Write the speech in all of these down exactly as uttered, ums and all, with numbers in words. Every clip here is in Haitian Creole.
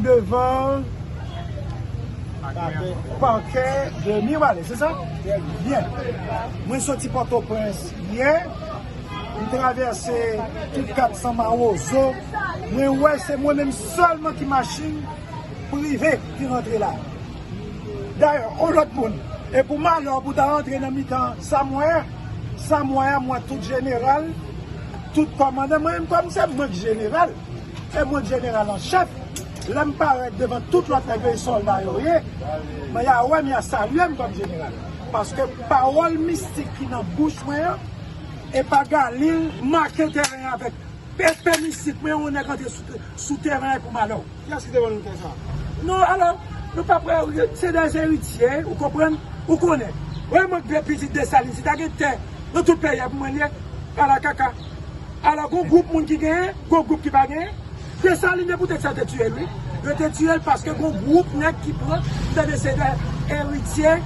Devan pakè de Mibalè, se sa? Byen. Mwen soti Pòtoprens yè, m travèse tout kat san Mawozo. Mwen wè se mwen menm sèlman ki machin prive ki rantre la. Dayè, yon lòt moun. E pou malè w, pou ta rantre nan mitan sa m wè a, sa m wè a, m wè tout jeneral, tout kòmandan. Mwen menm kòm se mwen k jeneral, e mwen k jeneral an chèf, lè m parèt devan tout lòt nèg yo, e sòlda yo ye, men y a wè m, y a salye m kòm jeneral. Paske pawòl mistik ki nan bouch mwen an, e pa Galil make teren avèk Pe-, pe mistik, men yon nèg antre sou, sou teren pou malè w. Kiyès ki te ban nou tè sa? Non, alò, nou pa prè, se dè eritye, ou konprann? Ou konnen. Wè mwen, de pitit Desalin, si ta gen tè nan tout peyi a, pou mwen li ye, ala kaka. Alò, gon gwoup moun ki genyen, gon gwoup ki pa genyen. Desalin, e poutèt sa yo te tiye l, wi. Yo te tiye l paske gon gwoup nèg ki pran, tande se dè eritye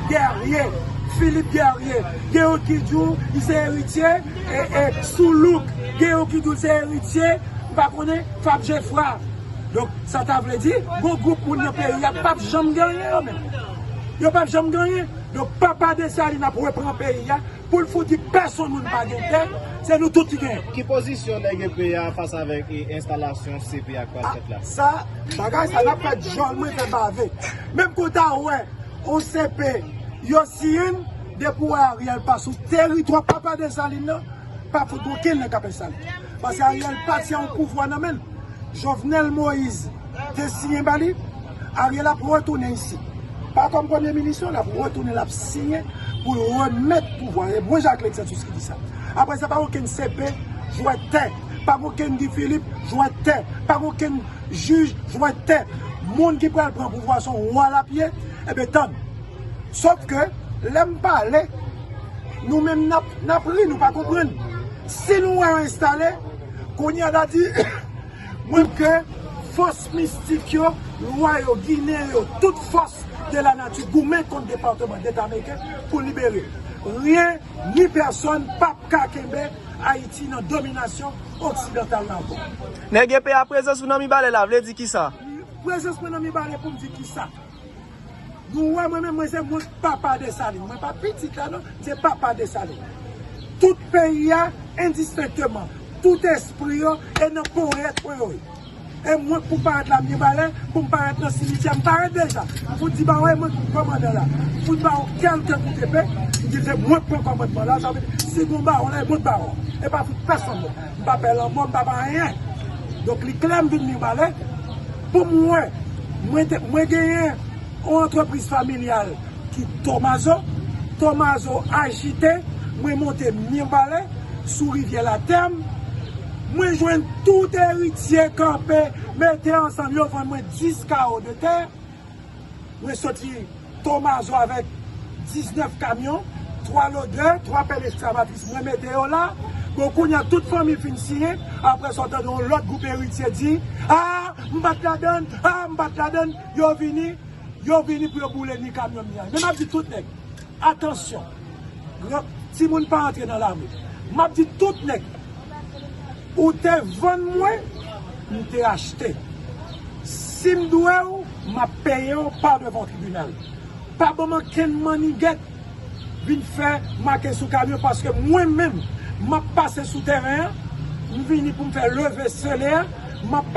Guerrier, Philippe Guerrier. Gen yo ki di w li se eritye e, e, Soulouk. Gen yo ki di w se eritye, m pa konnen, Fab Geffrard. Donk, sa ta vle di, gon gwoup moun nan peyi a p ap janm gen anyen yo menm. Yo p ap janm gen anyen. Donk, papa Desalin ap repran peyi a pou l fouti pèsonn moun pa gen tè, se nou tout ki genyen. Ki pozisyon nèg E P A fas avèk, e, enstalasyon C P A k pral fèt la? Sa, bagay sa n ap fè djòl mwen fè bave. Menm kou w ta wè yon C P yo siyen l, depi w wè Ariel pa sou teritwa papa Desalin nan, pa fout gen okenn nèg k ap enstale. Paske Ariel pati a yon pouvwa nan men l. Jovenel Moïse te siyen ba li, Ariel ap retounen isit. Pa kòm premye minis, non, l ap retounen, l ap siyen pou l remèt pouvwa. E mwen Jacques Lexentus ki di sa. Apre sa, pa okenn C P jwèt tè, pa okenn Guy Philippe jwèt tè, pa okenn jij jwèt tè. Moun ki pral pran pouvwa se yon wa l ap ye, ebyen tann. Sòf ke, lè m pale, nou menm n ap, n ap ri, nou pa konprann. Si nou wè yo enstale, kounye a n a di, mwen ke fòs mistik yo, lwa yo, ginen yo, tout fòs de la nati goumen kont Depatman Deta ameriken pou libere. Ryen ni pèsonn p ap ka kenbe Ayiti nan dominasyon oksidantal la ankò. Nèg E P A, prezans ou nan Mibalè la vle di kisa? Prezans mwen nan Mibalè pou m di kisa? Nou wè mwen menm, mwen se mwen papa Desalin. Mwen pa pitit la non, m se papa Desalin. Tout peyi a, endistenkteman, tout espri yo, e nan ponyèt mwen yo ye. E mwen pou parèt la Mibalè, pou m parèt nan simityè, m parèt deja. M fout di ba w, e mwen ki kòmandan la. M fout ba w kèlke kout epe, m di se mwen k pran kòmandman la, sa vle di, si gon bawon la, e mwen k bawon. E pa fout pèsonn non. M pa pè lanmò, m pa pè anyen. Donk li klè m vin Mibalè, pou m wè, mwen te, mwen genyen yon antrepriz familyal ki Tomazo. Tomazo ajite, mwen monte Mibalè, sou rivyè Latèm. Mwen jwenn tout eritye kanpe, mete ansanm, yo vann mwen dis kawo de tè. Mwen soti Tomazo avèk diznèf kamyon, twa lodè, twa pèl ekskavatris, mwen mete yo la. Bon, kounye a, tout fanmi fin siyen. Apre sa, w tande yon lòt gwoup eritye di, a, m pa t ladann, a, m pa t ladann. Yo vini, yo vini pou yo boule ni kamyon m ni a. Men m ap di tout nèg, atansyon. Gran, timoun pa antre nan lame. M ap di tout nèg, ou te vann mwen, m te achte. Si m dwe w, m ap peye w pa devan tribinal. Pa ban m ankenn mannigèt vin fè make sou kamyon, paske mwen menm, m ap pase sou tèren an, m vini pou m fè leve sele a, m ap